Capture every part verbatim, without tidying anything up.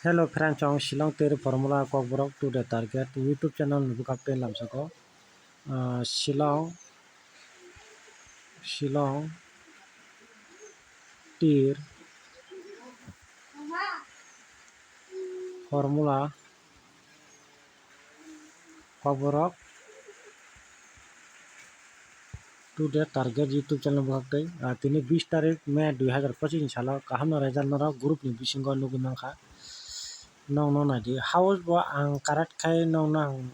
Hello friends, ang Shillong Tir Formula Kokborok to the Target YouTube channel ni bwkhak tei lamsako. Ah, Shillong, Shillong Tir Formula Kokborok to the Target YouTube channel bwkhak tei, ah, tini bis tarik May dui hazar pochis ni salo kaham no result norok group ni bisingo nugwi mankha. Nokno naidi, house bo ang correct khai nokno ang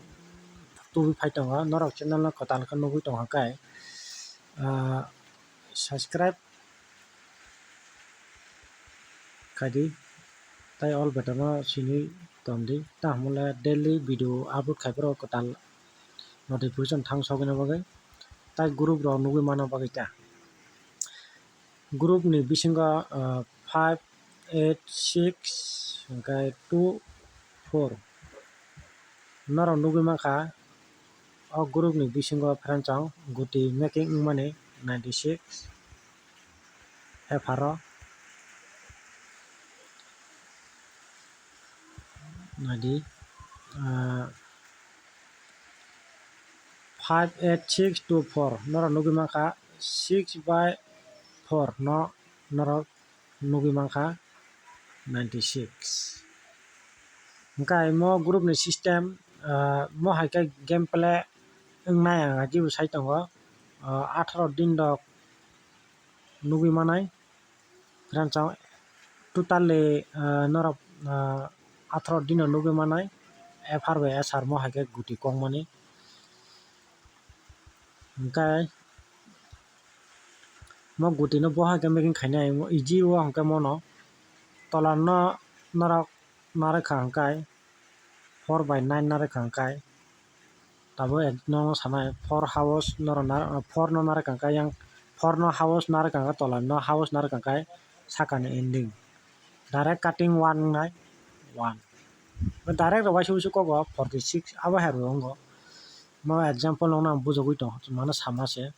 tubui phai tongo, norok channel no kwtal khe nugwi tongkha khe, ah, subscribe khaidi, tei all button no sini tondi, tamo le daily video upload khai phuru kwtal notification thang sogwini bagwi, tei group rok nugwi manna bagwi ta. Group ni bisingo, ah, five eight six hwnkhe two four norok nugwi mankha. O group ni bisingo friends ang guti making wngmani ninety six, epharo naidi, ah, five eight six two four norok nugwi mankha, six by four no norok nugwi mankha ninety six. Hwnkhe mo group ni system, ah, mo hai khe gameplay wngnai ang ajibo sai tongo, ah, atharo din rok nugwi manai. Friends, ang totally, ah, norok, ah, atharo dino nugwi manai, F R bai S R mo hai khe guti kokmani. Hwnkhe mo guti no bo hai khe making khainai, easy o hwnkhe mono tola no norok narwkha hwnkhe four by nine narwkha hwnkhe. Tabuk ek no sanai four house norok nar-, four no narwk kha khe yang four no house narwk kha khe tola no house narwk kha khe saka ni ending. Direct cutting one wngnai one. Direct rok waisa waisa kogo forty six abo hai rok wngo. Mo example nokno ang bujogwi tong mano sama se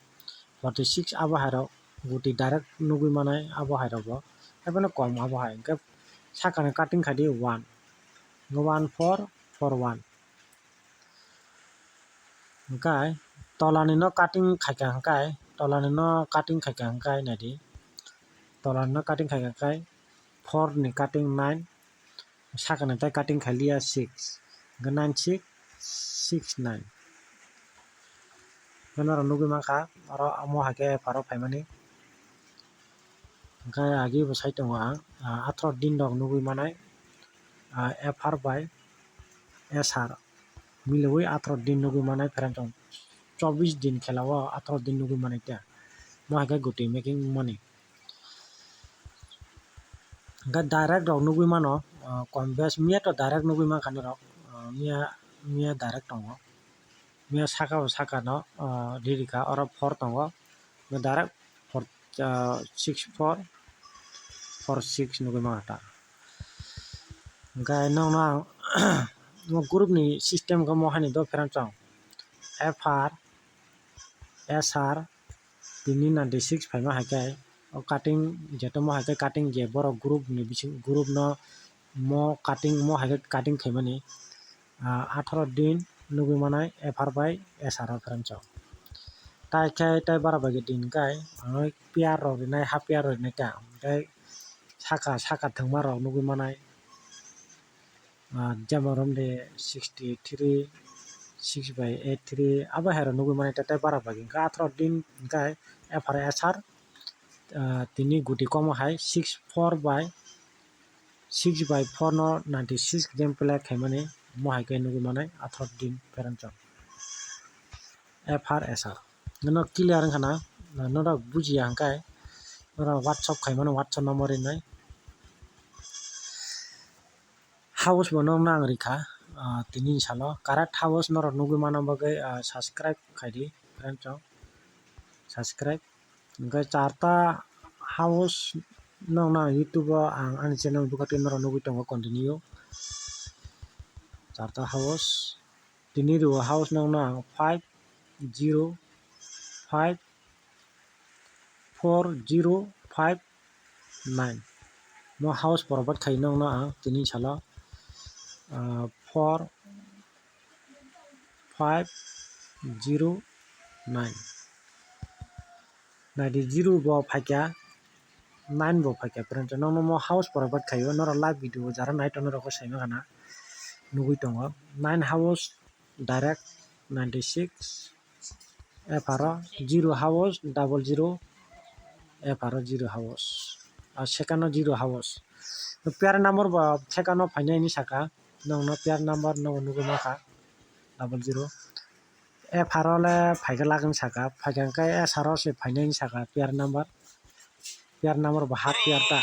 forty six abo hai rok guti direct nugwi manai abo hai rok bo. Haiphano kom abo hai hwnkhe saka ni cutting khaidi one. One four four one. Hwnkhe tolani no cutting khaikha hwnkhe, tolani no cutting khaikha hwnkhe naidi, tolani no cutting khaikha hwnkhe four ni cutting nine, sakani tei cutting khailiya six, hwnkhe nine six six nine. Hwnkhe norok nugwi mankha oro omo hai khe F R o phaimani. Hwnkhe agi bo sai tongo ang, ah, atharo din rok nugwi manai, ah, F R bai S R miliwi atharo din nugwi manai, pherang tong chobbish din khela o atharo din nugwi manai ta, mo hai khe guti making wngmani. Hwnkhe direct rok nugwi mano, ah, kom bes miya to direct nugwi mankha norok, ah, miya, miya direct tongo. Miya saka bo saka no, ah, riri kha, oro four tongo, direct four, ah, six four four six nugwi mankha ta. Hwnkhe nokno ang o group ni system khe mo hai ni do pherang chong F R S R tini ninety six phaima hai khe o cutting jeto mo hai khe cutting je borok group ni bising group no mo cutting mo hai khe cutting khaimani, ah, atharo din nugwi manai F R bai S R o pherang chok. Tai khe tai bara bai khe din kai ang piar rok rinai ha piar rok rinai ta tei saka saka thwngma rok nugwi manai. Ah, jemon romde sixty three, six by eight three, abo hai rok nugwi mani tei bara bai hwnkhe atharo din hwnkhe F R S R, ah, tini guti komo hai six four by six by four no ninety six game play khaimani mo hai khe nugwi manai atharo din pherang chok F R S R. Nono clear wngkha na, norok bujiya hwnkhe norok WhatsApp khaimano WhatsApp number rinai. House bo nokno ang rikha, ah, tini salo correct house norok nugwi manna bagwi, ah, subscribe khaidi friends rok, subscribe. Hwnkhe charta house nokno ang YouTube o ang ani channel bwkha twi norok nugwi tongo continue. Charta house tini rw house nokno ang five zero five four zero five nine. Mo house provide khai nokno ang tini salo ah, four five zero nine. Naidi, zero bo phaikha, nine bo phaikha, friends. Nokno mo house provide khaio, norok live video jara nai tongo norok sai mangana nugui tongo. Nine house direct ninety six. Epharo zero house double zero, epharo zero house, ah, second o zero house. Pair number bo second o phainai hinwi saka, nokno pair number nogo nugui mankha double zero. Epharo le phaikha lak hinwi saka, phaikha hwnkhe esaro se phainai hinwi saka pair number, pair number bo half pair ta.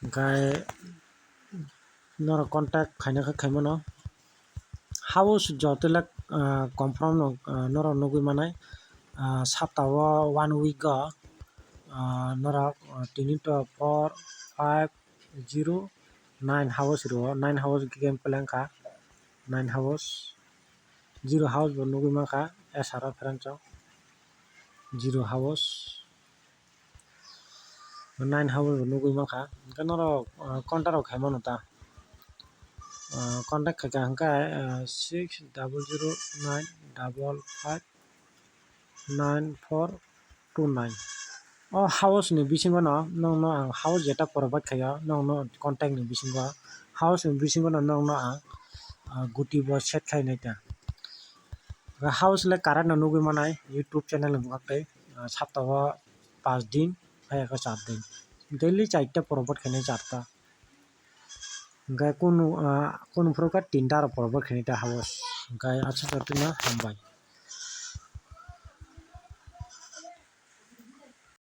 Hwnkhe norok contact khaina khe khaimano. House joto le, ah, confirm no, ah, norok nugui manai, ah, sapta o one week o, ah, norok, ah, tini to four five zero nine house rwo, nine house game plan kha, nine house, zero house bo nugui mankha, esaro friends o zero house. Nine house bo nugui mankha, hwnkhe norok, ah, contact rok khaimano ta, ah, contact khaikha hwnkhe, ah, six double zero nine double five nine four two nine. O house ni bisingo no nokno ang house jeta provide khaio, nokno contact ni bisingo, house ni bisingo no nokno ang, ah, guti bo set khainai ta. House le current no nugui manai YouTube channel ni bwkhak tei, ah, sapta o pas din, hai eko char din. Daily charta provide khainai charta. Hwnkhe kunu, ah, kunu phuru khe tinta rok provide khainai ta house. Hwnkhe aswk jotono hambai.